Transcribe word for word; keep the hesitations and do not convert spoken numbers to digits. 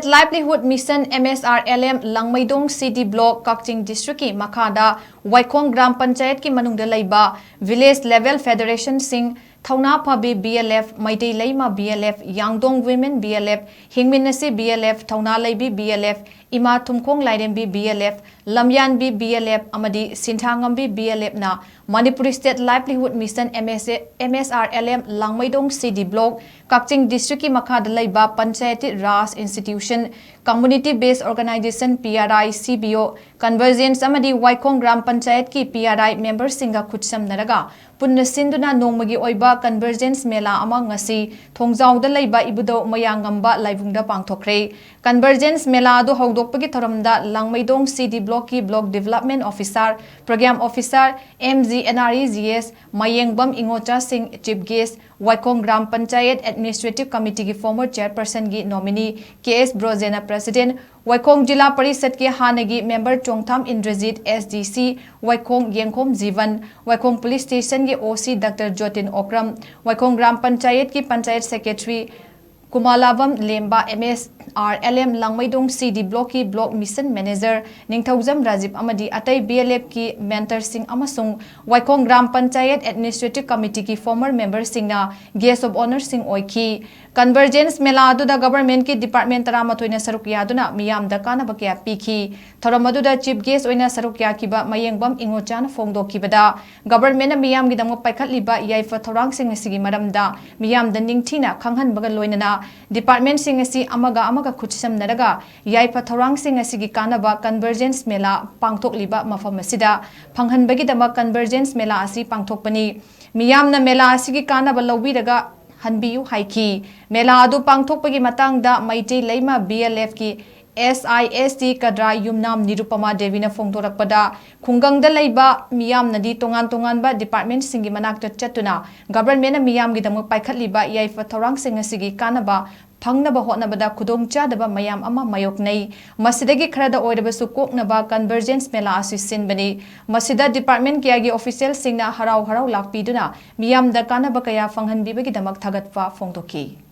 Livelihood Mission, M S R L M, ꯂꯥꯡꯃꯩꯗꯣꯡ C D Block, ꯀꯛꯆꯤꯡ District ꯀꯤ ꯃꯈꯥꯗ ꯋꯥꯏꯈꯣꯡ ꯒ꯭ꯔꯥꯝ ꯄꯟꯆꯥꯌꯠꯀꯤ ꯃꯅꯨꯡꯗ ꯂꯩꯕ Village Level Federation ꯁꯤꯡ, ꯊꯧꯅꯥ ꯐꯕꯤ B L F, ꯃꯩꯇꯩ ꯂꯩꯃ B L F, ꯌꯥꯡꯗꯣꯡ Women B L F, ꯍꯤꯡꯃꯤꯟꯅꯁꯤ B L F, ꯊꯧꯅꯥ ꯂꯩꯕꯤ B L F, ꯏꯃꯥ ꯊꯨꯝꯈꯣꯡ ꯂꯥꯏꯔꯦꯝꯕꯤ B L F, ꯂꯝꯌꯥꯟꯕꯤ B L F ꯑꯃꯗꯤ ꯁꯤꯟꯊꯥꯉꯝꯕꯤ B L F ꯅ Manipur State Livelihood Mission, M S A, M S R L M, ꯂꯥꯡꯃꯩꯗꯣꯡ C D Block, Kakching District ꯀꯤ ꯃꯈꯥꯗ ꯂꯩꯕ Panchayati Raj Institution, Community Based Organization, P R I, C B O, Convergence ꯑꯃꯗꯤ ꯋꯥꯏꯈꯣꯡ ꯒ꯭ꯔꯥꯝ ꯄꯟꯆꯥꯌꯠꯀꯤ P R I member ꯁꯤꯡꯒ ꯈꯨꯠꯁꯝꯅꯔꯒ ꯄꯨꯟꯅ ꯁꯤꯟꯗꯨꯅ ꯅꯣꯡꯃꯒꯤ ꯑꯣꯏꯕ Convergence ꯃꯦꯂꯥ ꯑꯃ ꯉꯁꯤ ꯊꯣꯡꯖꯥꯎꯗ ꯂꯩꯕ ꯏꯕꯨꯙꯧ ꯃꯌꯥꯡꯉꯝꯕ ꯂꯥꯏꯕꯨꯡꯗ ꯄꯥꯡꯊꯣꯛꯈ꯭ꯔꯦ꯫ Convergence ꯃꯦꯂꯥ ꯑꯗꯨ ꯍꯧꯗꯣꯛꯄꯒꯤ ꯊꯧꯔꯝꯗ ꯂꯥꯡꯃꯩꯗꯣꯡ C D Block ꯀꯤ Block Development Officer, Program Officer, M G N R E G S, ꯃꯌꯦꯡꯕꯝ ꯏꯉꯣꯆꯥꯁꯤꯡ Chief Guest, Waikhong gram panchayat Administrative Committee ꯒꯤ former Chairperson ꯒꯤ nominee K S ꯕ꯭ꯔꯣꯖꯦꯅ President, ꯋꯥꯏꯈꯣꯡ ꯖꯤꯂꯥ ꯄꯔꯤꯁꯠꯀꯤ ꯍꯥꯟꯅꯒꯤ member Chongtham Indrajit S D C, Waikhong Yengkhom Jiban, Waikhong Police Station ꯒꯤ O C Doctor Jotin Okram, Waikhong gram ꯄꯟꯆꯥꯌꯠꯀꯤ Panchayat Secretary Khumallambam Lemba, M S R L M ꯂꯥꯡꯃꯩꯗꯣꯡ C D Block ꯀꯤ Block Mission Manager ꯅꯤꯡꯊꯧꯖꯝ ꯔꯥꯖꯤꯞ ꯑꯃꯗꯤ ꯑꯇꯩ B L F ꯀꯤ mentor ꯁꯤꯡ ꯑꯃꯁꯨꯡ ꯋꯥꯏꯈꯣꯡ ꯒ꯭ꯔꯥꯝ ꯄꯟꯆꯥꯌꯠ Administrative Committee ꯒꯤ former member ꯁꯤꯡꯅ Guest of Honour ꯁꯤꯡ ꯑꯣꯏꯈꯤ꯫ Convergence ꯃꯦꯂꯥ ꯑꯗꯨꯗ government ꯀꯤ department ꯇꯔꯥꯃꯥꯊꯣꯏꯅ ꯁꯔꯨꯛ ꯌꯥꯗꯨꯅ ꯃꯤꯌꯥꯝꯗ ꯀꯥꯟꯅꯕ ꯀꯌꯥ ꯄꯤꯈꯤ꯫ ꯊꯧꯔꯝ ꯑꯗꯨꯗ Chief Guest ꯑꯣꯏꯅ ꯁꯔꯨꯛ ꯌꯥꯈꯤꯕ ꯃꯌꯦꯡꯕꯝ ꯏꯉꯣꯆꯥꯅ ꯐꯣꯡꯗꯣꯛꯈꯤꯕꯗ, government ꯅ ꯃꯤꯌꯥꯝꯒꯤꯗꯃꯛ ꯄꯥꯏꯈꯠꯂꯤꯕ ꯌꯥꯏꯐ ꯊꯧꯔꯥꯡꯁꯤꯡ ꯑꯁꯤꯒꯤ ꯃꯔꯝꯗ ꯃꯤꯌꯥꯝꯗ ꯅꯤꯡꯊꯤꯅ ꯈꯪꯍꯟꯕꯒ ꯂꯣꯏꯅꯅ department ꯁꯤꯡ ꯑꯁꯤ ꯑꯃꯒ ꯑꯃꯒ ꯈꯨꯠꯁꯝꯅꯔꯒ ꯌꯥꯏꯐ ꯊꯧꯔꯥꯡꯁꯤꯡ ꯑꯁꯤꯒꯤ ꯀꯥꯟꯅꯕ Convergence ꯃꯦꯂꯥ ꯄꯥꯡꯊꯣꯛꯂꯤꯕ ꯃꯐꯝ ꯑꯁꯤꯗ ꯐꯪꯍꯟꯕꯒꯤꯗꯃꯛ Convergence ꯃꯦꯂꯥ ꯑꯁꯤ ꯄꯥꯡꯊꯣꯛꯄꯅꯤ꯫ ꯃꯤꯌꯥꯝꯅ ꯃꯦꯂꯥ ꯑꯁꯤꯒꯤ ꯀꯥꯟꯅꯕ ꯂꯧꯕꯤꯔꯒ ꯍꯟꯕꯤꯌꯨ ꯍꯥꯏꯈꯤ꯫ ꯃꯦꯂꯥ ꯑꯗꯨ ꯄꯥꯡꯊꯣꯛꯄꯒꯤ ꯃꯇꯥꯡꯗ ꯃꯩꯇꯩ ꯂꯩꯃ B L F ꯀꯤ S I S T ꯀꯗ꯭ꯔꯥ ꯌꯨꯝꯅꯥꯝ ꯅꯤꯔꯨꯄꯃꯥ ꯗꯦꯕꯤꯅ ꯐꯣꯡꯗꯣꯔꯛꯄꯗ, ꯈꯨꯡꯒꯪꯗ ꯂꯩꯕ ꯃꯤꯌꯥꯝꯅꯗꯤ ꯇꯣꯉꯥꯟ ꯇꯣꯉꯥꯟꯕ department ꯁꯤꯡꯒꯤ ꯃꯅꯥꯛꯇ ꯆꯠꯇꯨꯅ government ꯅ ꯃꯤꯌꯥꯝꯒꯤꯗꯃꯛ ꯄꯥꯏꯈꯠꯂꯤꯕ ꯌꯥꯏꯐ ꯊꯧꯔꯥꯡꯁꯤꯡ ꯑꯁꯤꯒꯤ ꯀꯥꯟꯅꯕ ꯐꯪꯅꯕ ꯍꯣꯠꯅꯕꯗ ꯈꯨꯗꯣꯡꯆꯥꯗꯕ ꯃꯌꯥꯝ ꯑꯃ ꯃꯥꯌꯣꯛꯅꯩ꯫ ꯃꯁꯤꯗꯒꯤ ꯈꯔꯗ ꯑꯣꯏꯔꯕꯁꯨ ꯀꯣꯛꯅꯕ Convergence ꯃꯦꯂꯥ ꯑꯁꯤ ꯁꯤꯟꯕꯅꯤ꯫ ꯃꯁꯤꯗ department ꯀꯌꯥꯒꯤ official ꯁꯤꯡꯅ ꯍꯔꯥꯎ ꯍꯔꯥꯎ ꯂꯥꯛꯄꯤꯗꯨꯅ ꯃꯤꯌꯥꯝꯗ ꯀꯥꯟꯅꯕ ꯀꯌꯥ ꯐꯪꯍꯟꯕꯤꯕꯒꯤꯗꯃꯛ ꯊꯥꯒꯠꯄ ꯐꯣꯡꯗꯣꯛꯈꯤ꯫